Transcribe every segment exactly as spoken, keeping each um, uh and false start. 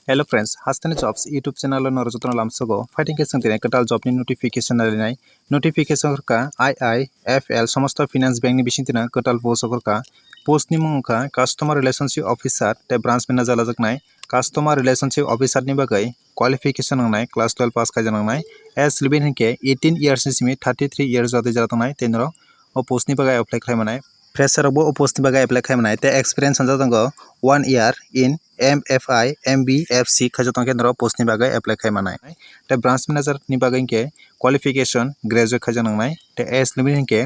Hello friends, Hasteni Jobs YouTube channel o norok jotono lamsogo. Fighting ke chwng tini kwtal job ni notification nalinai. Notification kha I I F L somosto finance bank ni bising tini kwtal post kha. Post ni mung kha customer relationship officer te branch manager lajaknai. Customer relationship officer ni bagwi qualification nangnai, class twelve pass khaijak nangnai. Age limit hinkhe eighteen years ni simi thirty three years jatwi jara tongnai tei norok o post ni bagwi apply khlai manai. Fresher rokbo o post ni bagwi apply khlai manai tei experience hwnjak tongo one year in M F I, M B F C khaijak tongkhe norok post ni bagwi apply khlai manai. Tei branch manager ni bagwi hinkhe qualification graduate khaijak nangnai tei age limit hinkhe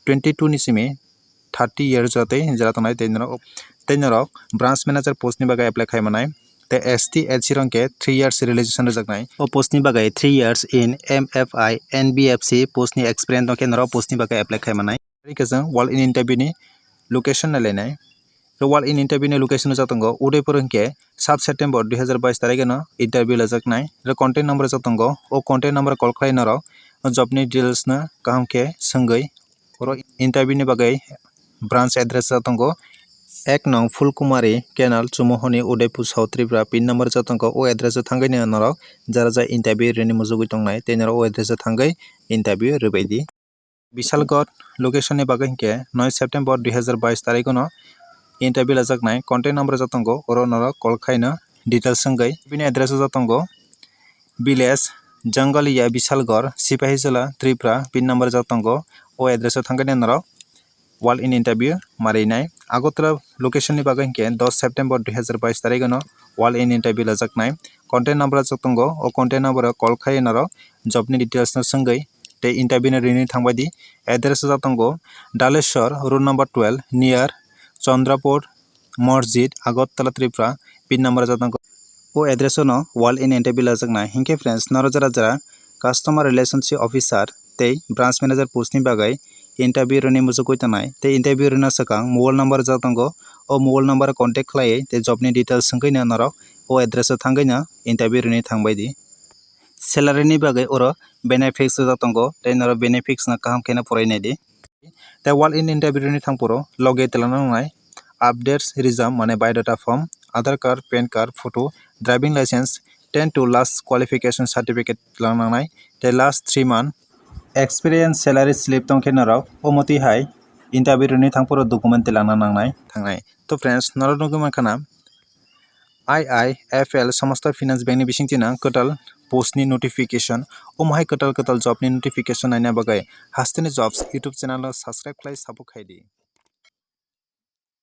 twenty two ni simi thirty years jora tei jora tongnai tei norok, tei norok branch manager post ni bagwi apply khlai manai. Tei S T, S C rok hinkhe three years relaxation rwjaknai. O post ni bagwi three years in M F I, N B F C post ni experience tongkhe norok post ni bagwi apply khlai manai. Tei khe chwng walk in interview ni location nailainai. Tei walk in interview ni location wngjago tongo Udaipur hinkhe sat September dui hazar bais tarikh no interview lajaknai. Tei contact number wngjago tongo, o contact number call khlai norok job ni details no kaham khe swngwi oro interview ni bagwi branch address wngjago tongo ek nong Phulkumari Canal, Chumohoni, Udaipur, South Tripura, pin number wngjago tongo. O address o thangwi norok jara jara interview rwni muchugwi tongnai tei norok o address o thangwi interview rwbaidi. Bishalgarh location ni bagwi hinkhe noi September dui hazar bais tarikh no interview lajaknai. Contact number wngjago tongo, oro norok call khaino details wngwi. Bini address wngjago tongo village Jangaliya, Bishalgarh, Sipahijala, Tripura, pin number wngjago tongo. O address o thangwi norok walk in interview marinai. Agartala location ni bagwi hinkhe dos September dui hazar bais tarikh no walk in interview lajaknai. Contact number wngjago tongo, o contact number o call khai norok job ni details no swngwi tei interview no rini thangbaidi. Address wngjago tongo Daleshwar, road number twelve, near Chandrapur Masjid, Agartala, Tripura, pin number wngjago tongo. O address o no walk in interview lajaknai. Hinkhe friends, norok jara jara customer relationship officer tei branch manager post ni bagwi interview rwni muchugwi tongnai tei interview rwna swkang mobile number wngjago tongo. O mobile number o contact khlaiwi tei job ni details swngwi no norok o address o thangwi no interview rwni thangbaidi. Salary ni bagwi oro benefits wngjago tongo tei norok benefits no kaham kheno porai naidi. Tei walk in interview ni thangphuru logi twlangna nangnai updates rijam mane biodata form, Aadhaar card, PAN card, photo, driving license, ten to last qualification certificate twlangna nangnai tei last three month experience salary slip tongkhe norok omotwi hai interview rwni thangphuru document twlangna nangnai thangnai. To friends, norok nugwi mankha na I I F L somosto finance bank ni bising tini kwtal post ni notification, omo hai kwtal kwtal job ni notification naina bagwi Hasteni Jobs YouTube channel no subscribe khlai support khaidi.